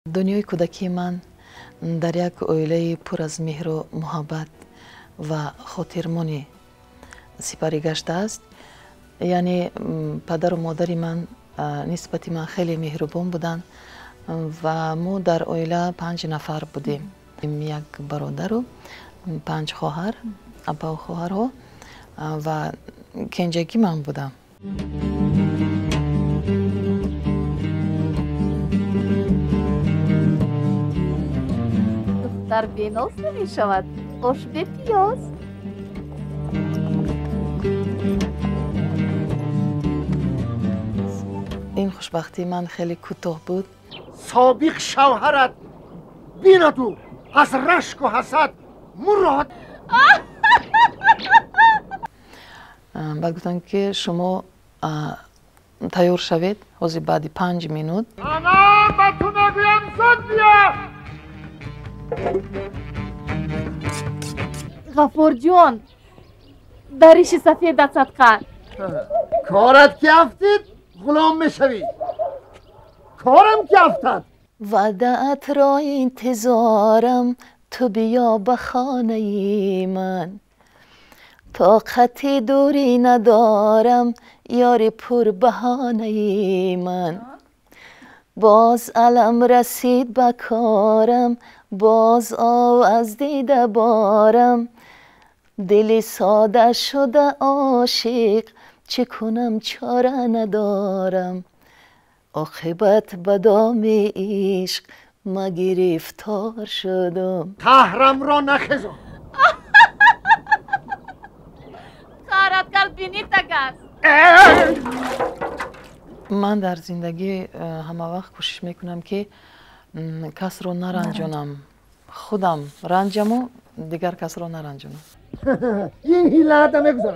Дунёи кӯдакии ман дар як оилаи пур аз меҳру муҳаббат ва хотирмонӣ сипарӣ гаштааст. Яъне падару модари ман нисбати ман хеле меҳрубон буданд ва мо дар оила 5 нафар будем. Як бародару 5 хоҳар, апаву хоҳарҳо ва кенҷагӣ ман будам. Духтар беноз намешавад, ош бепиёз. Ин хушбахтии ман хеле кӯтоҳ буд. Собиқ шавҳарат бинаду аз рашку ҳасад мурод. Баъд гуфтанд, ки шумо тайёр шавед, ҳозир баъди 5 минут. Ана ба ту мегӯям, зуд биё. Ғафурҷон, дариши сафедат садқа. Корат ки афтид, ғулом мешавӣ. Корам ки афтад. Ваъдаатро интизорам, ту биё ба хонаи ман. Тоқати дурӣ надорам, ёри пурбаҳонаи ман. Боз алам расид ба корам, боз ов аз дида борам. Дили сода шуда ошиқ, чӣ кунам чора надорам. Оқибат ба доми ишқ ма гирифтор шудам. Қаҳрамро нахезон. Қаҳрат кард бинӣ тагас. Ман дар зиндагӣ ҳама вақт кӯшиш мекунам, ки касро наранҷонам. Худам ранҷаму дигар касро наранҷонам. Ин ҳилаата мегузарам.